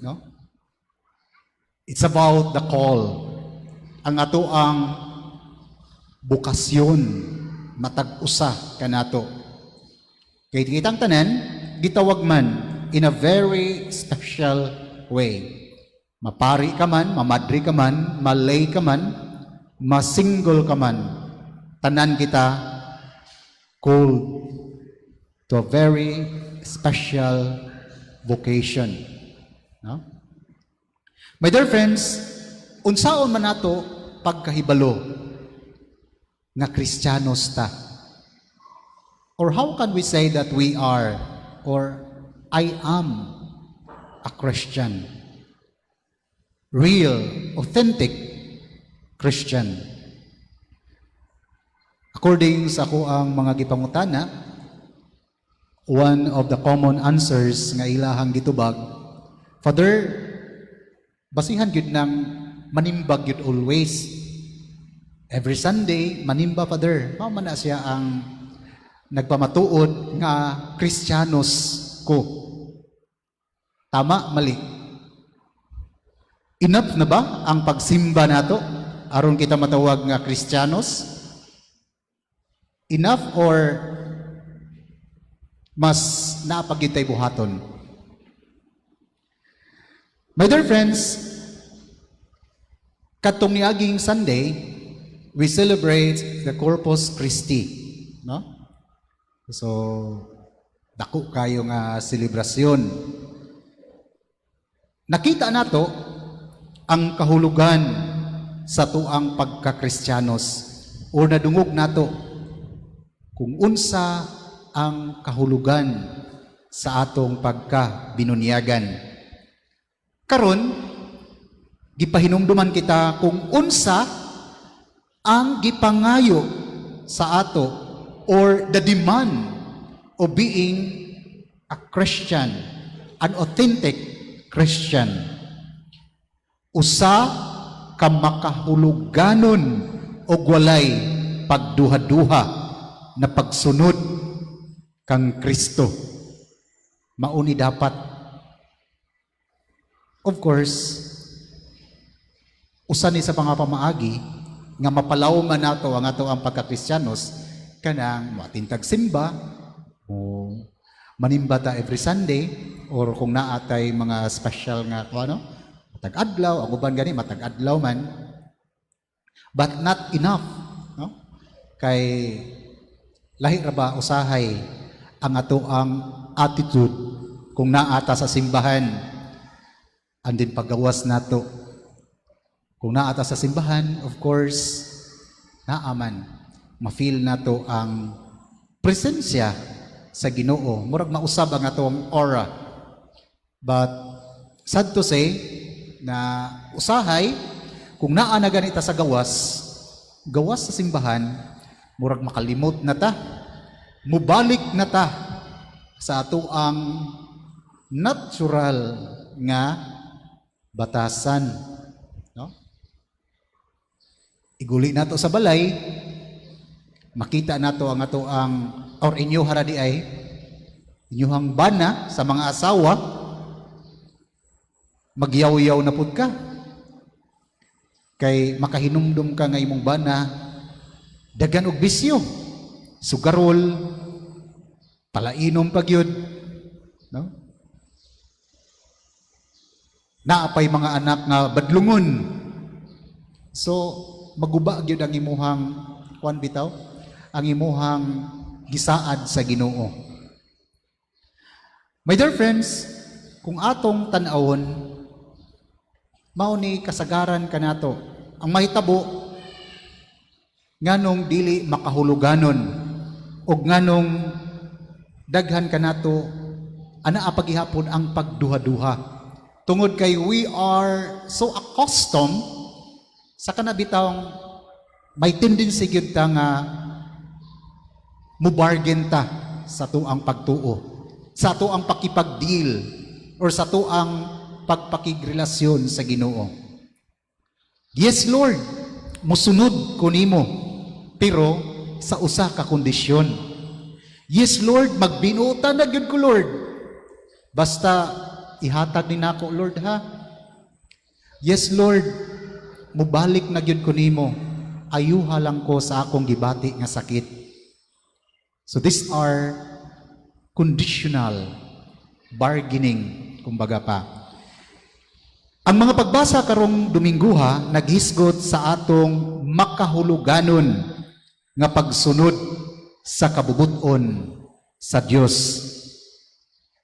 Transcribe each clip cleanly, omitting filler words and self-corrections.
no? It's about the call. Ang atoang bokasyon matag usa kanato. Kay kitang tanan gitawag man in a very special way. Mapari ka man, mamadre ka man, ma-lay ka man, ma-single ka man, tanan kita called to a very special vocation. No? My dear friends, unsaon man nato pagkahibalo nga Kristiyanos ta? Or how can we say that we are or I am a Christian? Real, authentic Christian. According sa akoang mga gipangutana, one of the common answers nga ilahang gitubag, "Father, basihan gyud nang manimba gyud always. Every Sunday, manimba, Father. Mao man na siya ang nagpamatuod nga Kristiyanos ko." Tama, mali? Enough na ba ang pagsimba nato aron kita matawag nga Kristiyanos? Enough or mas naa pa gyud tay buhaton? My dear friends, katong niaging Sunday, we celebrate the Corpus Christi, no? So, dako kayo nga selebrasyon. Nakita nato ang kahulugan sa atoang pagka-Kristiyanos or nadungog nato kung unsa ang kahulugan sa atong pagka-binunyagan. Karon, gipahinumduman kita kung unsa ang gipangayo sa ato or the demand of being a Christian, an authentic Christian. Usa ka makahuluganon og walay pagduha-duha na pagsunod kang Kristo. Mao ni dapat. Of course, usa ni sa mga pamaagi nga mapalawman nato ang atoang pagkakristiyanos, kanang moattend tag simba o manimba ta every Sunday or kung naa tay mga special nga kung ano, matag adlaw. Ang uban gani matag adlaw man, but not enough, no? Kay lahi ra ba usahay ang atoang attitude kung naa ta sa simbahan and then paggawas nato. Kung naa ta sa simbahan, of course, naa man ma-feel nato ang presensya sa Ginoo, murag mausab ang atong aura. But sad to say na usahay kung naa na gani ta sa gawas gawas sa simbahan, murag makalimot na ta, mubalik na ta sa atoang natural nga batasan, no? Iguli nato sa balay, makita nato ang atoang or inyo hara di ay inyuhang bana sa mga asawa, magyaw-yaw na pud ka kay makahinumdum ka nga imong bana dagan og bisyo, sugarol, palainom pa gyud, no? Naa pay mga anak nga badlungon. So maguba gyud ang imuhang kuan bitaw, ang imuhang gisaad sa Ginoo. My dear friends, kung atong tan-awon, mao ni kasagaran kanato ang mahitabo, nganong dili makahuluganon og nganong daghan kanato anaa pa gihapon ang pagduha-duha, tungod kay we are so accustomed sa kana bitawng may tendency gyud ta nga mubargain ta sa atoang pagtuo, sa atoang pakipag-deal or sa atoang pagpakigrelasyon sa Ginoo. "Yes, Lord, musunod ko nimo, pero sa usa ka kondisyon. Yes, Lord, magbinuotan na gyud ko, Lord. Basta ihatag ni nako, Lord, ha. Yes, Lord, mubalik na gyud ko nimo. Ayuha lang ko sa akong gibati nga sakit. So these are conditional bargaining, kumbaga pa. Ang mga pagbasa karong Domingguha naghisgot sa atong makahuluganon nga pagsunod sa kabubut-on sa Dios.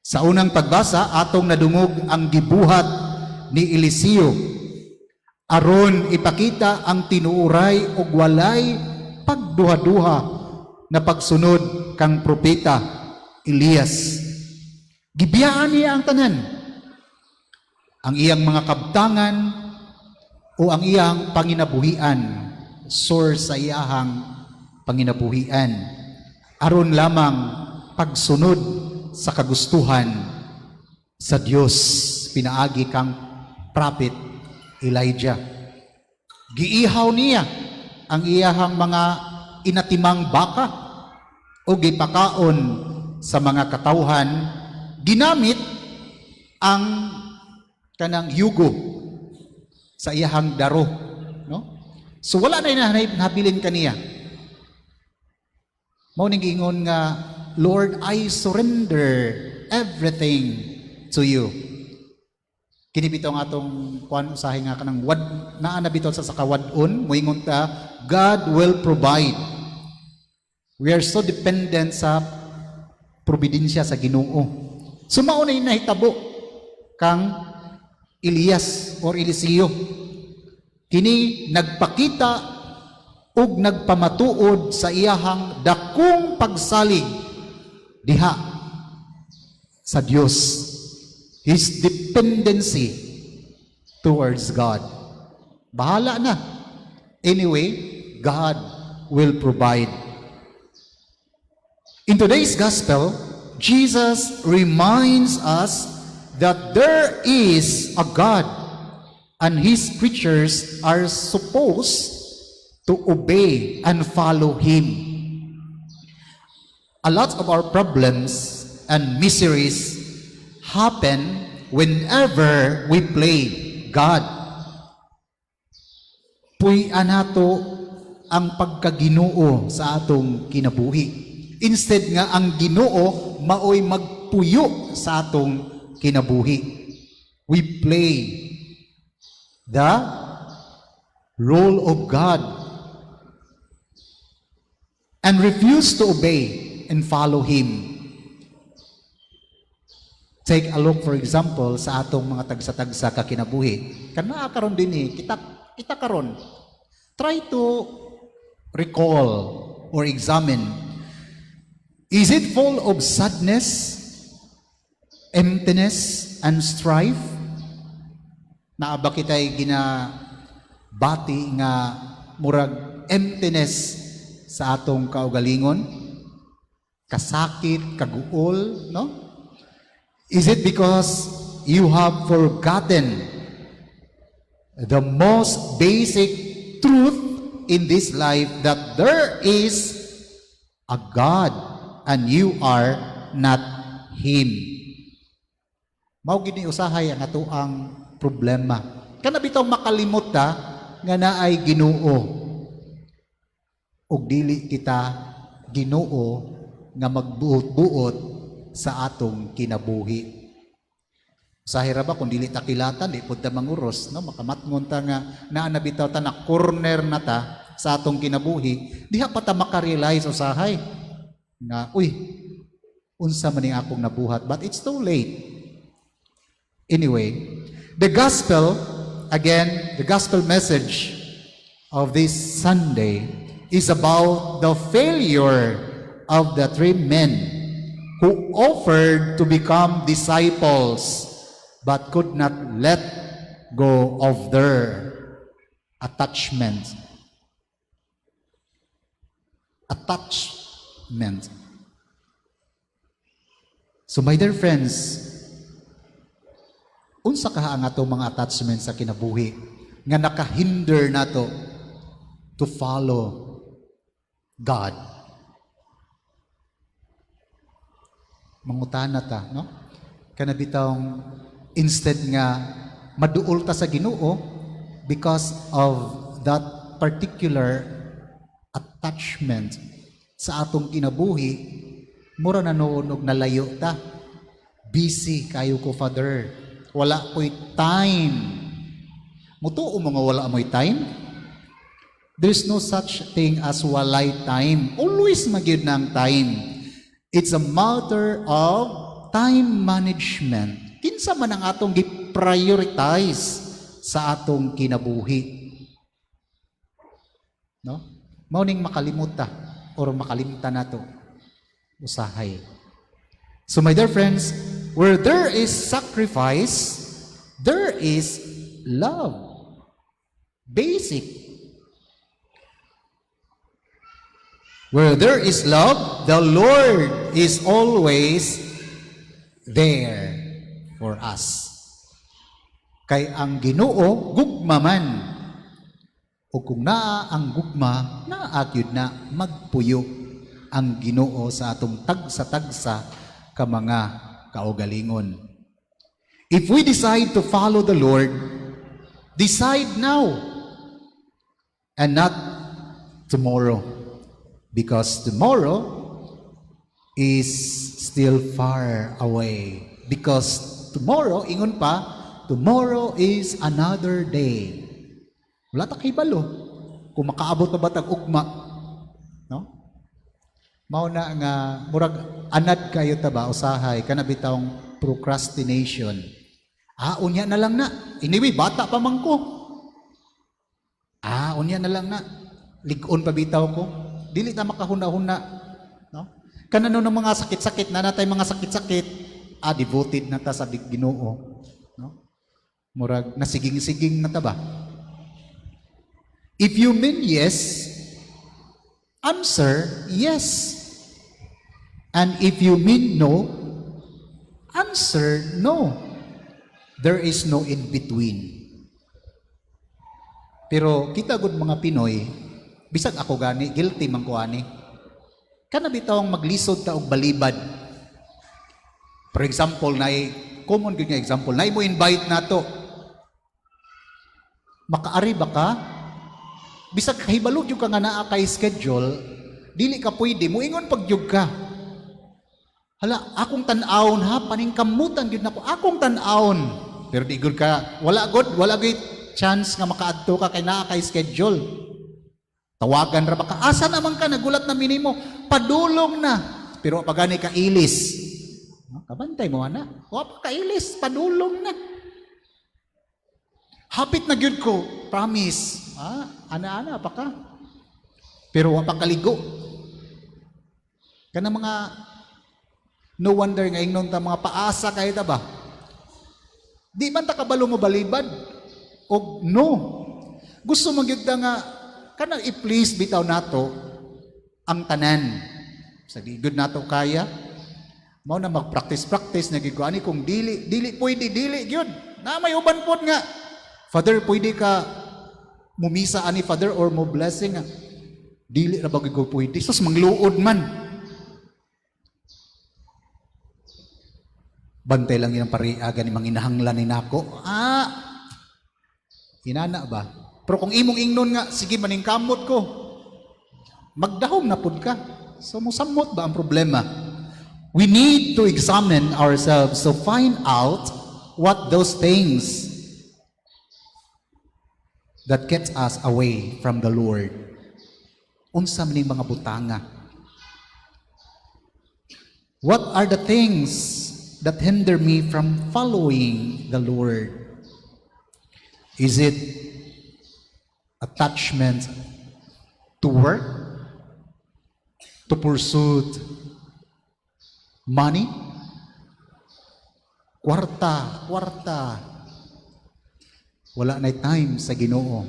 Sa unang pagbasa, atong nadungog ang gibuhat ni Eliseo aron ipakita ang tinuuray ug walay pagduha-duha na pagsunod kang propeta Elias. Gibiyaan niya ang tanan. Ang iyang mga kabtangan o ang iyang panginabuhian, source sa iyahang panginabuhian, aron lamang pagsunod sa kagustuhan sa Dios pinaagi kang prophet Elijah. Giihaw niya ang iyahang mga inatimang baka o gipakaon sa mga katawhan, ginamit ang kanang yugo sa iyahang daro, no? So wala na nabilin kaniya. Mao ning giingon nga, "Lord, I surrender everything to you." Kini bitaw ang atong kuan usahay nga kanang wad naa na bitaw sa sakawad-on, moingon ta, "God will provide." We are so dependent sa providensya sa Ginoo. So mao na yung nahitabo kang Elias or Eliseo. Kini nagpakita ug nagpamatuod sa iyahang dakong pagsalig diha sa Dios. His dependency towards God. Bahala na. Anyway, God will provide. In today's gospel, Jesus reminds us that there is a God and His creatures are supposed to obey and follow Him. A lot of our problems and miseries happen whenever we play God. Puy-an nato ang pagkaginoo sa atong kinabuhi. Instead nga ang Ginoo maoy magpuyo sa atong kinabuhi. We play the role of God and refuse to obey and follow Him. Take a look, for example, sa atong mga tagsa-tagsa ka kinabuhi. Kana karon din eh, kita kita karon. Try to recall or examine. Is it full of sadness, emptiness, and strife? Naa ba kita'y ginabati nga murag emptiness sa atong kaugalingon? Kasakit, kaguol, no? Is it because you have forgotten the most basic truth in this life, that there is a God and you are not Him? Mao gid ni usahay ang atoang problema. Kana bitaw makalimot ta nga naay Ginoo ug dili kita Ginoo nga magbuot-buot sa atong kinabuhi. Usahay ra ba kung dili ta kilatan, di pud ta manguros, no? Makamatngon ta nga naa na bitaw ta, na corner na ta sa atong kinabuhi, diha pa ta makarealize usahay nga, "Uy, unsa man ning akong nabuhat?" But it's too late. Anyway, the gospel, again, the gospel message of this Sunday is about the failure of the three men who offered to become disciples but could not let go of their attachment. Attachment. So, my dear friends, unsa kaha ang atong mga attachment sa kinabuhi nga nakahinder nato to follow God? Mangutana ta, no? Kana bitawng Instead nga maduol ta sa Ginoo because of that particular attachment sa atong kinabuhi, mura na noon og nalayo ta. "Busy kayo ko, Father. Wala ko'y time." Mutuo mo nga wala mo'y time? There's no such thing as walay time. Always man gyud ng time. It's a matter of time management. Kinsa man ang atong gi-prioritize sa atong kinabuhi. No? Mao ning makalimot ta or makalimta nato usahay. So, my dear friends, where there is sacrifice, there is love. Basic. Where there is love, the Lord is always there for us. Kay ang Ginoo gugma man. O kung naa ang gugma, naa gyud na magpuyo ang Ginoo sa atong tagsa-tagsa ka mga kaugalingon. If we decide to follow the Lord, decide now and not tomorrow. Because tomorrow is still far away. Because tomorrow, ingon pa, tomorrow is another day. Wala ta kahibalo kung makaabot pa ba tag ugma. No? Mao na nga murag anad kayo ta ba usahay kana bitawng procrastination. "Ah, unya na lang na. Anyway, bata pa man ko. Ah, unya na lang na. Lig-on pa bitaw ko." Dili ta makahuna-huna, no? Kana no ng mga sakit-sakit na natay mga sakit-sakit, ah, devoted na ta sa Ginoo, no? Murag nasiging-siging na ta ba? If you mean yes, answer yes. And if you mean no, answer no. There is no in between. Pero kita gud mga Pinoy, bisag ako gani, guilty man ko ani. Kana bitawng maglisod ta og balibad. For example, nay common gyud nga example, nay mo invite nato. Makaari ba ka? Bisag kahibalo jud ka nga naa kay schedule, dili ka pwede, muingon pag jud ka. "Hala, akong tan-awon ha, paningkamutan gyud nako, akong tan-awon." Pero di gud ka, wala gud chance nga makaadto ka kay naa kay schedule. Tawagan ra ba ka? "Asa naman ka? Nagulat na mi nimo." "Padulong na." Pero pa gani ka ilis. No, kabantay mo ana. Wa pa kailis, padulong na. "Hapit na gyud ko, promise." Ah, ana-ana pa ka. Pero wa pa kaligo. Kana mga no wonder nga ingnon ta mga paasa kay ta ba? Di man ta kabalo mo balibad og no. Gusto man gyud ta nga kanang i-please bitaw nato ang tanan. Sa di gud nato kaya, mao na mag-practice practice na gyud ko ani. Kung dili dili pwede, dili gyud. Na may uban pod nga, "Father, pwede ka mumisa ani, Father, or mo blessing?" Nga dili ra ba gyud ko pwede. Sus, mangluod man. Bantay lang yung pariagan ni manginahanglan ni nako. Ah, inana ba? Pero kung imong ingnon nga, "Sige, maningkamot ko," magdahom na pud ka. So musamot ba ang problema? We need to examine ourselves to find out what those things that gets us away from the Lord. Unsa man ning mga butanga? What are the things that hinder me from following the Lord? Is it attachment to work? To pursue money? Kwarta, kwarta. Wala na time sa Ginoo.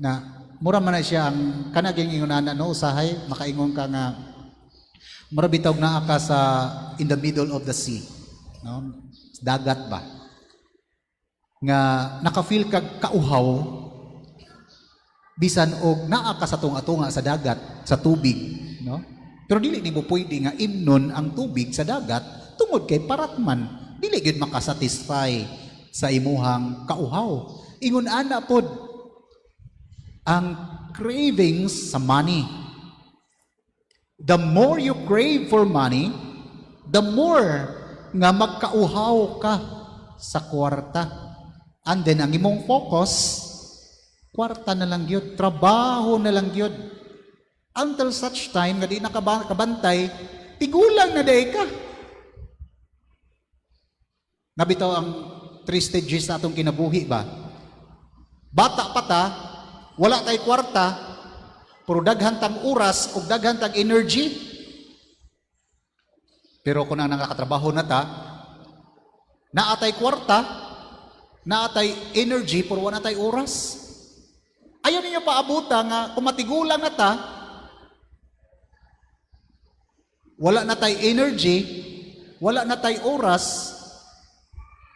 Na mura man na siya ang kanaging ingon ana, no, usahay makaingon ka nga mura bitaw naa ka sa in the middle of the sea, no? Dagat ba? Nga naka-feel kag kauhaw bisan og naa ka sa tunga-tunga sa dagat, sa tubig, no? Pero dili nimo pwede nga imnon ang tubig sa dagat tungod kay parat man. Dili gyud makasatisfy sa imuhang kauhaw. Ingon ana pod ang cravings sa money. The more you crave for money, the more nga magkauhaw ka sa kwarta. And then ang imong focus, kwarta na lang gyud, trabaho na lang gyud. Until such time nga di na kabantay, tigulang na diay ka. Naa bitaw ang three stages sa atong kinabuhi ba? Bata pa ta, wala tay kwarta, pero daghan tang oras ug daghan tag energy. Pero kung ang nakakatrabaho na ta, naa tay kwarta, naa tay energy, pero wala tay oras. Ayaw ninyo paabuta nga kung matigulang na ta, wala na tay energy, wala na tay oras,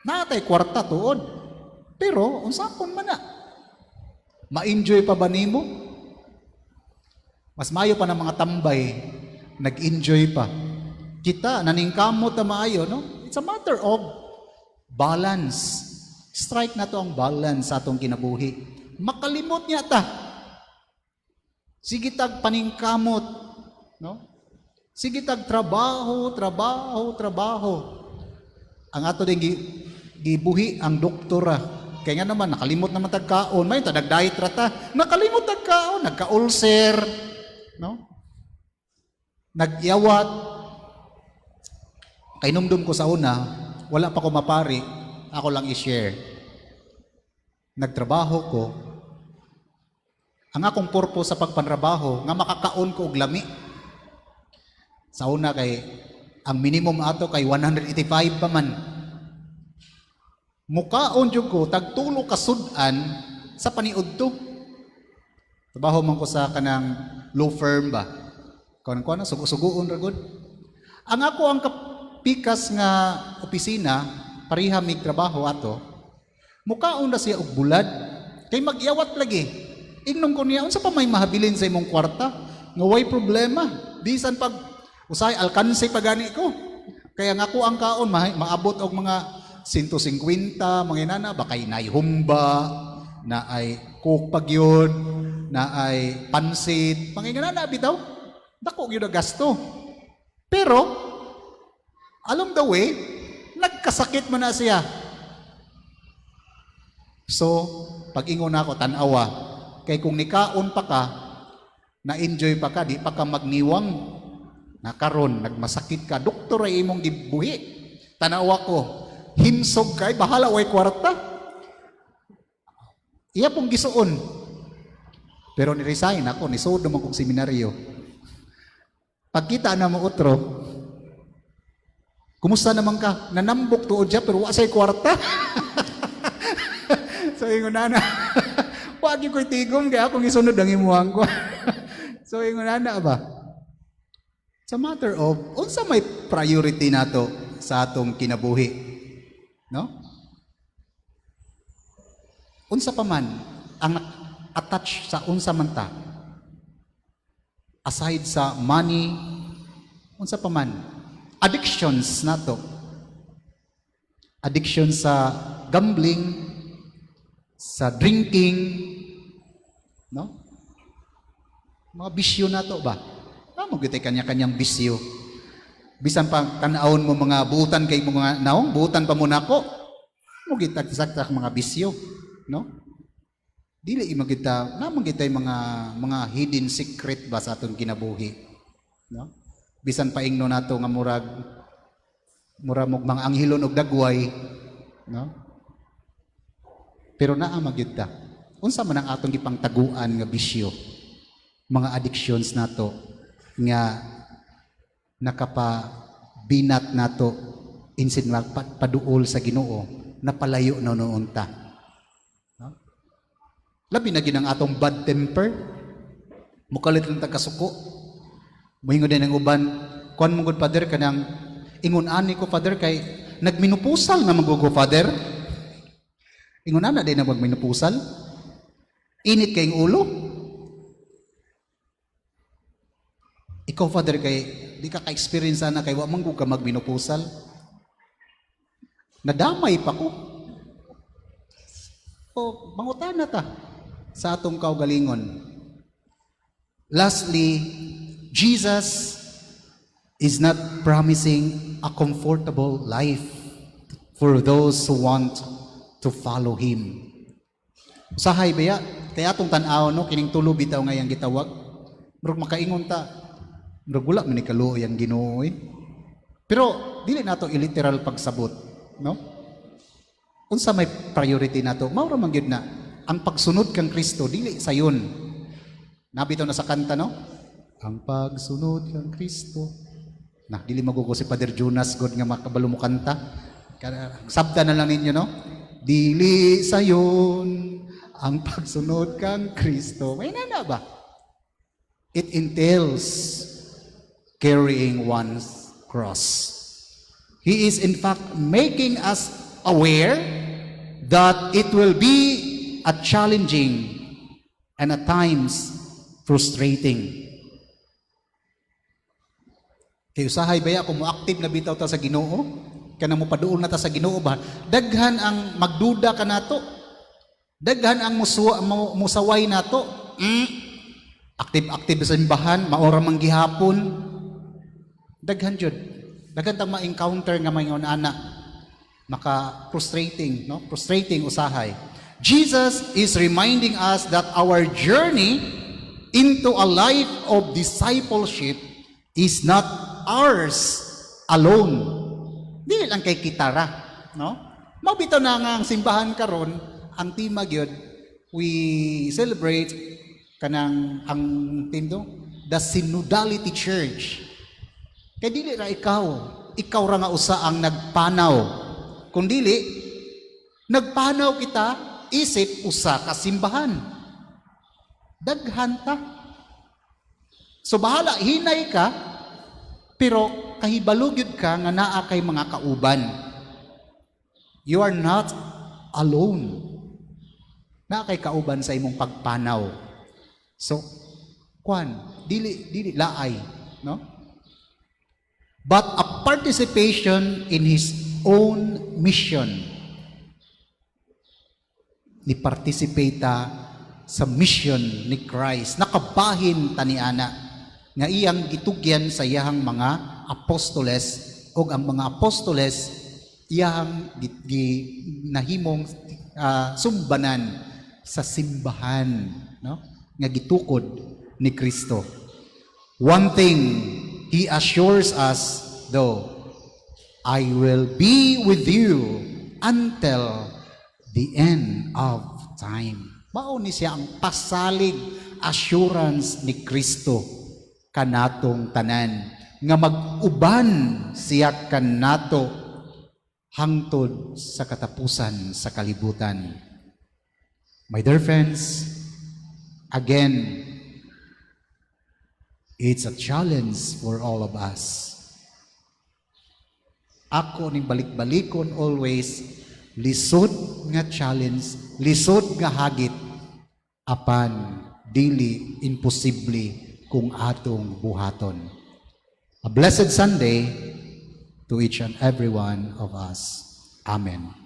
naa tay kwarta tuod. Pero unsaon man na? Ma-enjoy pa ba nimo? Mas maayo pa ng mga tambay, nag-enjoy pa. Kita, naningkamot na maayo, no? It's a matter of balance. Strike nato ang balance sa atong kinabuhi. Makalimot niya ta. Sige tag paningkamot, no? Sige tag trabaho, trabaho, trabaho. Ang ato din gibuhi ang doktora. Kaya nga naman, nakalimot naman tag kaon. May ta nag-diet ra ta. Nakalimot tag kaon, nagka-ulcer, no? Nagyawat. Kahinumdom ko sa una, wala pa ko mapari, ako lang i-share. Nagtrabaho ko. Ang akong purpose sa pagpanrabaho, nga makakaon ko og lami. Sa una kay, ang minimum ato kay 185 pa man. Mukaon jud ko tagtulo ka sud-an sa paniudto. Trabaho man ko sa kanang law firm ba. Kuan kuan na sugo-sugoon ra gud. Ang ako ang kapikas nga opisina, pareha mig trabaho ato. Mukaon ra siya og bulad kay magyawat lagi. Ingnon ko niya, unsa pa may mahabilin sa imong kwarta? Nga way problema. Bisan pag usay alkanse pa gani ko. Kaya nga ako ang kaon maabot og mga 150, mga inana ba kay naay humba, naay Coke pa gyud, naay pansit, mga inana bitaw. Dako gyud ang gasto. Pero along the way, nagkasakit man na siya. So, pag ingon ako, tan-awa, kay kung nikaon pa ka, na-enjoy pa ka, di pa ka magniwang, nakaron, nagmasakit ka, doktor ay imong gibuhi. Tanawa ko, himsog kay, bahala way kwarta. Iya pong gisuon. Pero ni-resign ako, nisud naman kong seminaryo. Pagkita na mo otro, kumusta naman ka? Nanambok tuod siya, pero wa say kwarta. So ingon na na, wag ko'y tigom, kaya akong isunod ang imuhang ko. So ingon na ba? It's a matter of, unsa may priority nato sa atong kinabuhi? No? Unsa pa man ang attach sa unsa man ta? Aside sa money, unsa pa man? Addictions nato. Addiction sa gambling, sa drinking, no? Mga bisyo nato ba? Amo gyud kanya-kanyang bisyo. Bisan pa tan-awon mo mga buutan kay mga naong, buutan pa mo nako. Mo gitag saktak mga bisyo, no? Dili magita, naman kita mga hidden secret ba sa atong kinabuhi, no? Bisan pa ingno nato nga murag mog mga anghilon og dagway, no? Pero naa magyud ta. Unsa man ang atong gipangtaguan nga bisyo, mga addictions nato nga nakapabinat nato instead paduol sa Ginoo, napalayo na noon ta. No? Labi na gyud ang atong bad temper. Mukalit lang ta kasuko. Moingon din ang uban, kuan mo gud, Father, kanang ingon ani ko, Father, kay nagminupusal na magugo, Father. Ingon ana din na magminupusal. Init kayong ulo. Ikaw, Father, kay di ka ka-experience ana kay wa man gud ka magminupusal. Nadamay pa ko. O, mangutana ta sa atong kaugalingon. Lastly, Jesus is not promising a comfortable life for those who want to follow Him. Usahay baya, kaya atong tan-aw, no, kining tulo bitaw nga iyang gitawag. Murag makaingon ta, murag wala man ni kaluoy ang Ginoo eh. Pero dili nato iliteral pagsabot, no? Unsa may priority nato? Mao ra man gyud na ang pagsunod kang Kristo dili sayon. Naa bitaw na sa kanta, no? Ang pagsunod kang Kristo. Na dili magugo si Father Jonas god nga makabalo mo kanta. Sabta na lang ninyo, no? Dili sayon ang pagsunod kang Kristo. May nana ba? It entails carrying one's cross. He is in fact making us aware that it will be a challenging and at times frustrating. Kay usahay baya kung mo-active na bitaw ta sa Ginoo, kanang mo paduol na ta sa Ginoo ba, daghan ang magduda kanato. Daghan ang musaway nato. Active-active sa simbahan, mao ra man gihapon. Daghan jud. Daghan tang ma-encounter nga maingon ana. Maka frustrating, no? Frustrating usahay. Jesus is reminding us that our journey into a life of discipleship is not ours alone. Dili lang kay kitara, no? Mao bitaw na nga ang simbahan karon, ang tema gyud, we celebrate kanang ang tindo, the Synodality Church. Kay dili ra ikaw, ikaw ra nga usa ang nagpanaw. Kung dili, nagpanaw kita isip usa ka simbahan. Daghan ta. So bahala hinay ka, pero kahibalo gyud ka nga naa kay mga kauban. You are not alone. Naa kay kauban sa imong pagpanaw. So, kwan, dili dili laay, no? But a participation in His own mission. Ni participate ta sa mission ni Christ. Nakabahin ta niana nga iyang gitugyan sa iyahang mga apostoles ug ang mga apostoles iyahang nahimong sumbanan sa simbahan, no, nga gitukod ni Kristo. One thing He assures us though, "I will be with you until the end of time." Mao ni siya ang pasalig, assurance ni Kristo kanatong tanan nga mag-uban siya kanato hangtod sa katapusan sa kalibutan. My dear friends, again, it's a challenge for all of us. Ako ning balik-balikon always, lisod nga challenge, lisod nga hagit, apan dili imposible kung atong buhaton. A blessed Sunday to each and every one of us. Amen.